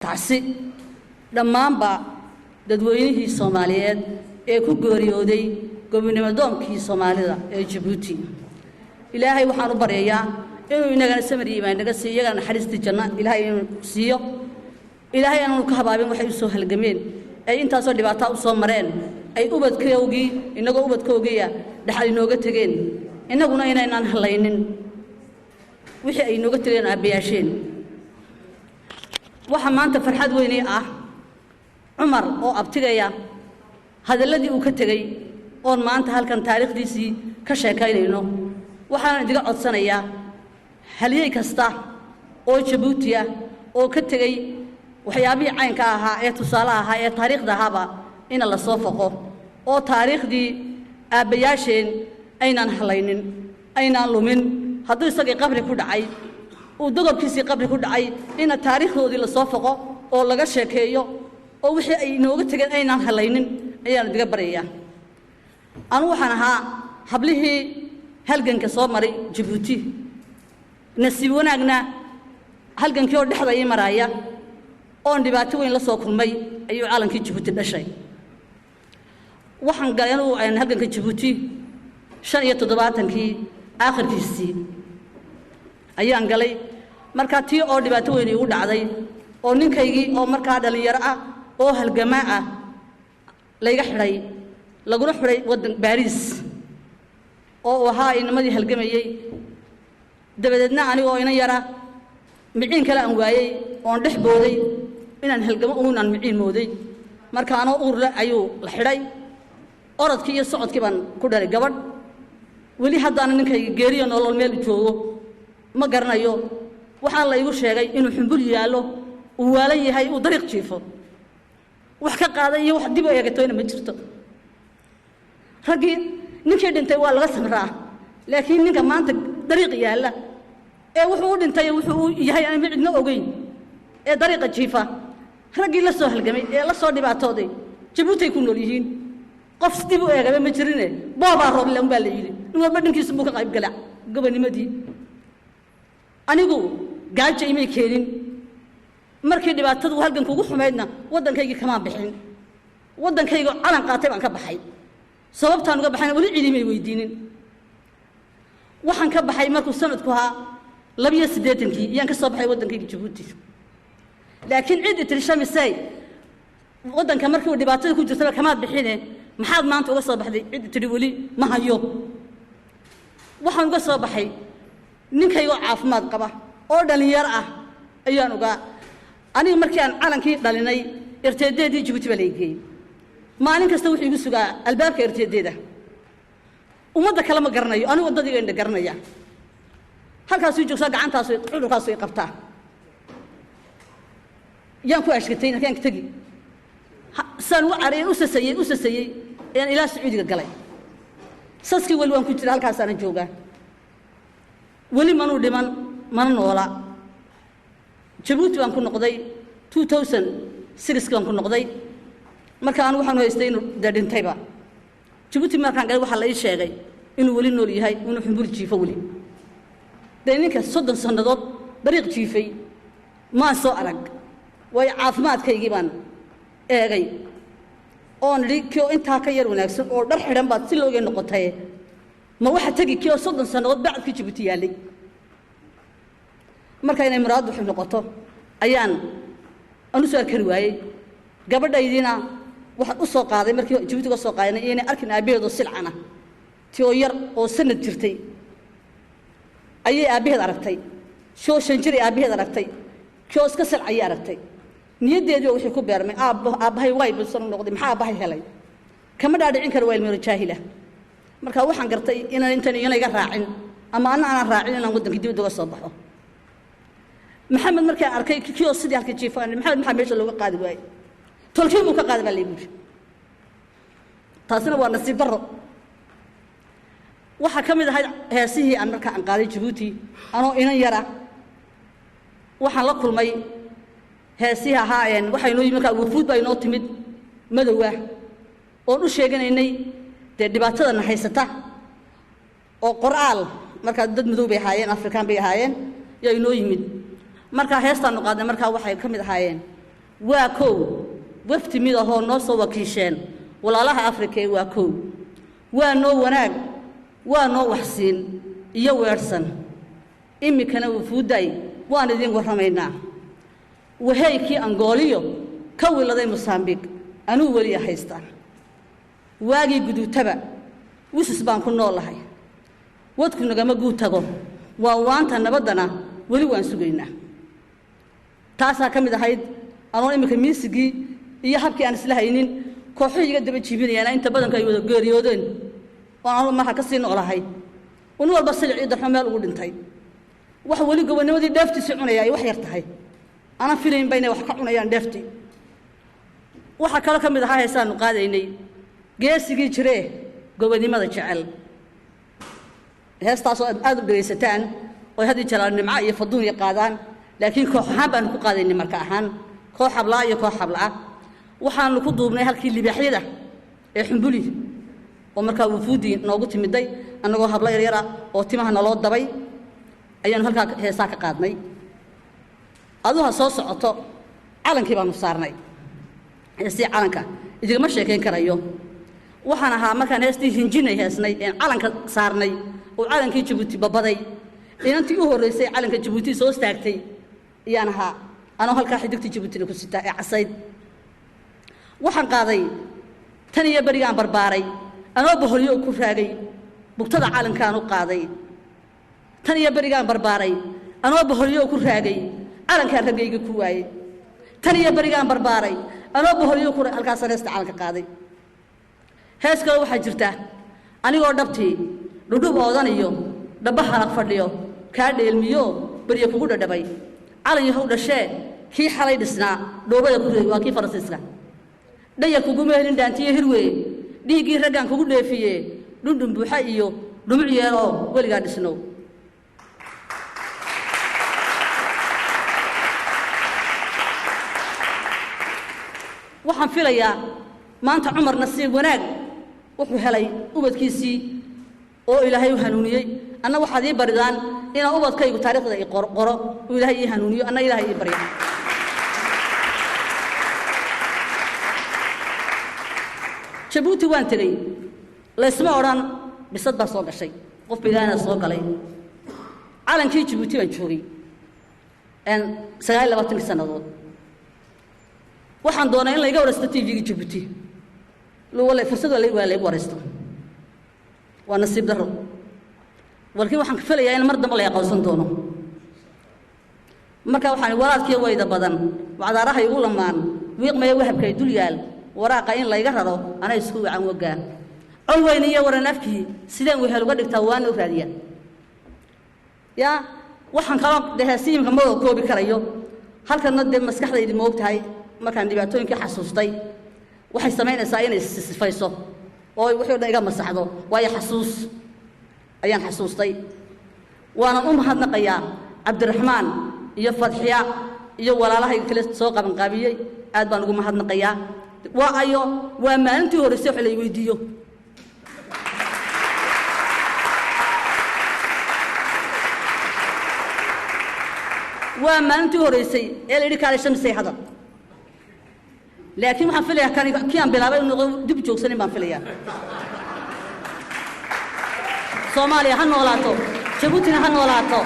Tacsi dhammaanba dadweynihii Soomaaliyeed ee ku geeriyooday gobonimo doonkii Soomaalida ee Jabuuti. Ilaahay waxaan u baryayaa inuu inagana samir iyo iimaan naga siiyo, iyagana naxariistii janno Ilaahay inuu siiyo. Ilaahay aanu ka habaabin waxay u soo halgameen, ay intaasoo dhibaataa u soo mareen, ay ubadkoogii, inagoo ubadkoogiya dhaxal inooga tegeen, innaguna inaynaan hallaynin wixii ay inooga tegeen aabbayaasheen. Waxaa maanta farxad weynii ah Cumar oo abtigaya hadalladii uu ka tegey oon maanta halkan taariikhdiisii ka sheekaynayno. Waxaan idiga codsanayaa halyey kasta oo Jabuuti ah oo ka tegey waxyaabihii caynka ahaa ee tusaale ahaa ee taariikhda ahaaba ina la soo faqo, oo taariikhdii aabbayaasheen aynaan hallaynin, aynaan lumin. Hadduu isagii qabri ku dhacay, uu dogobkiisii qabri ku dhacay, ina taariikhdoodii lasoo faqo oo laga sheekeeyo, oo wixii ay inooga tegeen aynaan hallaynin ayaan idiga baryayaa. Anugu waxaan ahaa hablihii halganka soo maray Jabuuti. Nasiib wanaagna halgankii oo dhexda ii maraaya oon dhibaato weyn la soo kulmay ayuu calankii Jabuuti dhashay. Waxaan galay anugu halganka Jabuuti 75-kii aakhirkiisii ayaan galay. Markaa tii oo dhibaato weyn iigu dhacday, oo ninkaygii oo markaa dhallinyaro ah oo halgamaa ah layga xidhay, laguna xidhay waddan Baariis, oo uu ahaa inamadii halgamayey. Dabadeedna anigoo inan yara miciin kale aan waayey oon dhex booday inaan halgamo uunaan miciin mooday. Marka anoo uurle ayuu la xidhay. Orodkii iyo socodkii baan ku dhalay gabadh. Weli haddaana ninkayga geeriyo nolol meel joogo ma garanayo. Waxaan la igu sheegay inuu Xumbul yaallo, uu waalan yahay, uu dariiq jiifo. Wax ka qaaday iyo wax dib u eegatoyna ma jirto. Raggii ninkii dhintay waa laga samraa, laakiin ninka maanta dariiq yaalla ee wuxuu u dhintay, wuxuu u yahay aan cidna ogeyn, ee dariiqa jiifa, raggii la soo halgamay ee la soo dhibaatooday Jabuutay ku nool yihiin. Qof dib u eegaba ma jirine, boobaa rooble unbaa la yidhi. Nin walba dhankiisu buu ka qayb gala gobonimadii. Anigu gaajo imay keenin. Markii dhibaatadu halganka ugu xumaydna waddankaygii kamaan bixin. Waddankayga calan qaatay baan ka baxay. Sababtaan uga baxayna weli cidi may weydiinin. Waxaan ka baxay markuu sanadku ahaa 82-kii iyaan ka soo baxay waddankayga Jabuuti. Laakiin ciddi tiri, "Shamisey, waddanka markii uu dhibaatada ku jirtaba kamaad bixine, maxaad maanta uga soo baxday?" ciddi tidhi weli ma hayo. Waxaan uga soo baxay ninkaygoo caafimaad qaba oo dhallinyaro ah ayaan ogaa. Aniga markii aan calankii dhalinay, RTD-dii Jabuuti baa laga geeyey. Maalin kasta wuxuu igu sugaa albaabka RTD-da. Ummadda kale ma garanayo, anigu waddadiiga indha garanaya. Halkaasuu joogsaa, gacantaasu cudurkaasu i qabtaa. Yaan ku ashkatay halkaan tegi saan ugu cariyeen, u sasayey, u sasayey, ayaan ilaa Sacuudiga galay. Saskii weli waan ku jira, halkaasaana joogaa. Weli manuu dhiman, mana noola. Jabuuti baan ku noqday 2006 baan ku noqday. Marka anu waxaanu haystay inuu dee dhintayba. Jabuuti markaan galay, waxaa la ii sheegay inuu weli nool yahay, inuu Xumbul jiifo weli. Dee ninka 30 sannadood dariiq jiifay maan soo arag, waayo caafimaadkaygii baan eegay oon idhi, kii oo intaa ka yar wanaagsan oo dhar xidhan baad si loogay noqotaye, ma waxa tegi kii oo 30 sannadood bacadkii Jabuuti yaallay? Marka inay muraad wuxuu noqoto ayaan aan u soo arkari waayey. Gabadhaydiina waxaan u soo qaaday markii Jabuuti uga soo qaadnay inay arkin aabbaheedoo silcana. Ti oo yar oo sanad jirtay ayay aabbaheed aragtay, soo 5 jir ay aabbaheed aragtay, kii oo iska silcayay aragtay. Niyaddeedii oo wixii ku beermay, aabbo, aabbahay waay busan u noqday, maxaa aabbahay helay? Kama dhaadhicin karo, waa ilmeero jaahila. Marka waxaan gartay inaan intan iyana iga raacin ama anna aanaan raacin, inaan waddankii dibadda uga soo baxo. Maxamed markaan arkay kii oo sidii halka jiifaan, "Maxamed, maxaa meesha looga qaadi waayey?" "Tolkii buu ka qaaday," baa laygu yidhi. Taasina waa nasiib darro. Waxaa ka mid ahayd heesihii aan markaa aan qaaday Jabuuti anoo inan yara. Waxaan la kulmay heesihii ahaa. Waxaa inoo yimi markaa wafuud baa inoo timid madowa oon u sheeganaynay dee dhibaatadana haysata oo qoraal. Markaa dad madow bay ahaayeen, Afrikaan bay ahaayeen, yaa inoo yimid. Markaa heestaanu qaadnay markaa waxay ka mid ahaayeen Waa kow wafdi mid ahoo noo soo wakiisheen walaalaha Afrika ee. Waa kow, waa noo wanaag, waa noo waxsiin iyo weedhsan. Iminkana wufuudday waan idiin warramaynaa. Waheykii Angooliyo ka wiladay Mosambiq anuu weliya haystaa. Waagii guduutaba wisis baan ku nool lahay, wadku nagama guud tago, waa waanta nabaddana weli waan sugaynaa. Taasaa ka mid ahayd anoon iminka miisigii iyo habkii aan isla haynin, kooxihii iga daba jiibinayaana inta badanku ay wada geeriyoodeen oon anugu markaa ka sii noolahay, un walba silic iyo darxo meel ugu dhintay. Wax weli gobonimadii dheeftiisii cunaya ay wax yar tahay, anaan filaynba inay wax ka cunayaan dheeftii. Waxaa kaloo ka mid ahaa heesaanu qaadaynay Geesigii Jiree Gobonimada Jecel, heestaasoo aad aada u dhegaysataan oy haddii jalaal Nimco iyo Faduunya qaadaan, laakiin koox ahaan baanu ku qaadaynay. Marka ahaan koox hablaa iyo koox hablaa waxaanu ku duubnay halkii libaaxyada ee Xumbuli, oo markaa wufuuddii noogu timiday, annagoo hablo yaryara oo timaha naloo dabay ayaanu halkaa heesaa ka qaadnay. Aduha soo socoto calankii baanu saarnay. Heestii calanka idigama sheekayn karayo. Waxaan ahaa markaan heestii hinjinay heesnay een calanka saarnay oo calankii Jabuuti babaday, inantii u horraysay calanka Jabuuti soo istaagtay ayaan ahaa, anoo halkaa xidigtii Jabuutina ku sitaa ee casayd. Waxaan qaaday Tan iyo berigaan barbaaray anoo boholyo ku raagay, bugtada calankaan u qaaday. Tan iyo berigaan barbaaray anoo boholyo ku raagay, calankaan raggayga ku waayey. Tan iyo berigaan barbaaray anoo boholyo ku halkaasaan heesta calanka qaaday. Hees kale waxaa jirta anigoo dhabtii dhudhub oodan iyo dhabba halaq fadhiyo, kaa dheelmiyo beryo kugu dhadhabay, calan yahow dhashee kii xalay dhisnaa dhoobada ku reey, waa kii Faransiiska. Dhayar kuguma helin dhaantiyo hirweye, dhiiggii raggaan kugu dheefiye, dhundhun buuxa iyo dhumuc yeeloo weligaa dhisnow. Waxaan filayaa maanta Cumar nasiib wanaag wuxuu helay ubadkiisii oo Ilaahay u hanuuniyey. Anna waxaad ii baridaan inaan ubadkaygu taariikhda i qoro uu Ilaahay ii hanuuniyo. Anna Ilaahay ii barya. Jabuuti waan tegey, laysma odhan bisad baa soo gashay, qof bilaana soo galay. Calankii Jabuuti baan joogay 29-kii sannadood. Waxaan doonaa in layga waraysto TV-ga Jabuuti, fursad waa laygu waraysto, waa nasiib darro. Walkiin waxaan filayaa in mar dambe lay aqoonsan doono. Marka waxaan waraadkiiyo wayda badan wacdaaraha igu lamaan wiiqmaya wahabkay dul yaal, waraaqa in layga raro anaa isku wacan waggaa col weyn iyo waran afkii sideen wehel uga dhigtaa waana u raadiya yaa. Waxaan kaloo dee heesiimka ma wada koobi karayo halkanna. Dee maskaxdaydi ma og tahay markaan dhibaatooyinkii xasuustay waxay samaynaysaa inay sifayso oo wixii o dhan iga masaxdo, waayo xasuus ayaan xasuustay. Waanan u mahadnaqayaa Cabdiraxmaan iyo Fadxiya iyo walaalahayga kale soo qabanqaabiyey, aad baan ugu mahadnaqayaa. Waa ayo waa maalintii horreysay wax lay weydiiyo. Waa maalintii horreysay ee la yidhi kaale Shamisay hadal. Laakiin waxaan filayaa kan kii aan bilaabay inuu noqdo dib joogsanin baan filayaa. Soomaaliya ha noolaato, Jabuutina ha noolaato.